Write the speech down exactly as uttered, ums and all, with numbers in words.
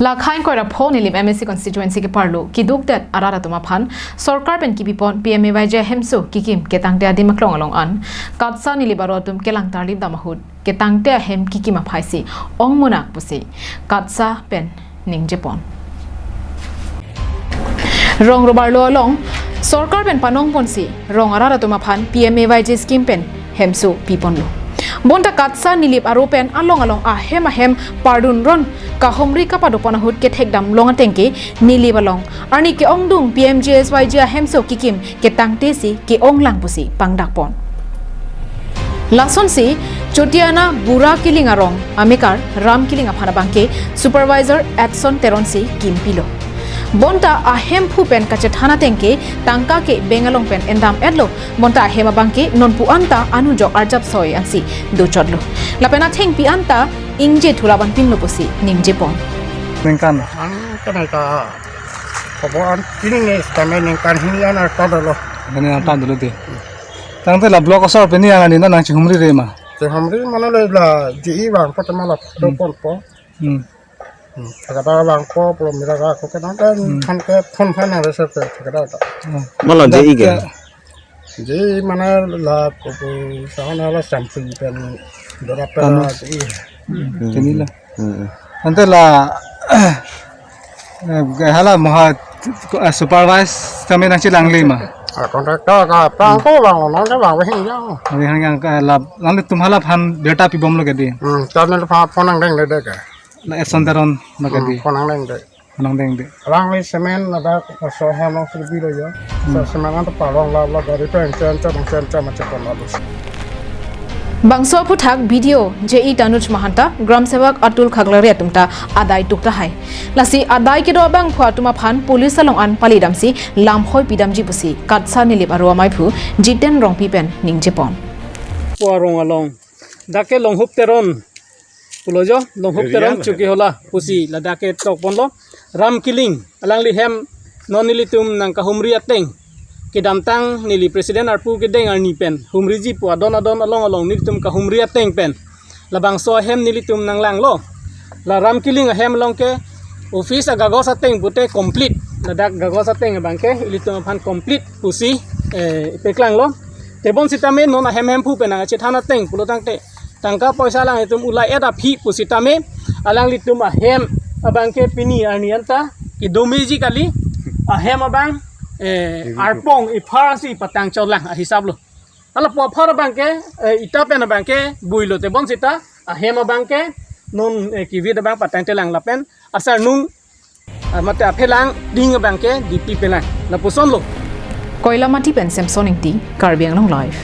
Lakhai koira pho Nilip M A C constituency ke parlo kidukdet arat atum aphan sorkar pen kipipon P M A Y G hemso kikim ketangte adim aklong along an KATSA Nilip aro atum kelang tarlip dam ahut ketangte ahem kikim aphai si ong munak pusi KATSA pen ningjepon. Rong robarlo along sorkar pen panong ponsi rong arat atum aphan P M A Y G scheme pen hemso piponlo. Bonta KATSA Nilip aro pen along along ahem ahem pardun ron kahumri kapadopon ahut kethek dam long ateng ke Nilip along arni ke-ongdung P M G S Y G ahemso kikim ketangte si ke-ong lang pusi pangdakpon. Lasonsi Chotiana Bura Kiling arong amekar Ram Kiling aphan abangke supervisor Edson Teron si kimpilo. Bonta ahemphu pen kachethan ateng ke tangka ke bank along pen endam etlo, bonta ahem abangke nonpu anta anujok arjap soi ansi dochotlo. Lapen athengpi anta ingje thulap anpinlo pusi ningjepon. Ningkan. Ang kanai ka kobo an kining ni sitame ningkan hini an arta dolo. Ini anta dulu di. Tangte la block asor pini yang ani na nangchihumri re ma. Chihumri mana le la J E bang po tema la Hmm. Ponpo. Hmm. Hmm. Agada bang po pro mira ga ko ke nang kan Hmm. Kan ke phone phone nang reserve ke agada ta. Hmm. Mala J E ke? J E mana la ko ko sana la sample pen dora Tanu. Pela J E. Hmm. Chini la. Hmm. Ante la eh, hala moha eh, supervise kami nangchelang lima. Ah, contractor ka pang ko bang nang ke bang hin ya. Kami hang yang ke la nanglitum hala aphan data pibomlo ke di. Hmm, kami la phone nang deng de ke. La Edson Teron lo ke di. Hmm, phone nang deng de. Phone nang deng de. Alangli cement ladak so hem long sirbi lo ya. Hmm. So cement anta parong la la gari pen chen chen chen chen macam pon la. Bangso aphuthak B D O J E Tanuj Mahanta, Gram Sevak Atul Khaklari atum ta adai tuk tahai. Lasi adai kedo abangphu atum aphan police along an palidamsi lamhoi pidamji pusi KATSA Nilip aro amaiphu Jiten Rongpi pen ningjepon. Po arong along. Dak ke Longhup Teron pulo jo, Longhup Teron Chokihola pusi ladak ke tokponlo. Ram Kiling alangli hem non nelitum nangkahumri ateng kedamtang neli president arpu kedeng arni pen humriji pu adon adon along along nelitum kahumri ateng pen labangso ahem nelitum nanglanglo. La Ram Kiling ahem along ke office agagos ateng pute complete. Ladak gagos ateng abangke ilitum aphan complete pusi eh, peklanglo. Tebon sitame non ahem hemphu pen nangchethan ateng pulo tangte tangka poisa alanglitum ulai et aphi pusitame alanglitum ahem abangke pini arni anta kedomeji kali, ahem abang eh, arpong iphar si patang cholang ahisap lo. Hala po aphar abangke eh, ita pen abangke builo tebon sita ahem abangke non eh, kivit abang patang telang lapen asar nung ah, mate aphelang ding abangke D P pelang lapuson lo. Koilamati pen Samson Ingti, Karbi Anglong Live.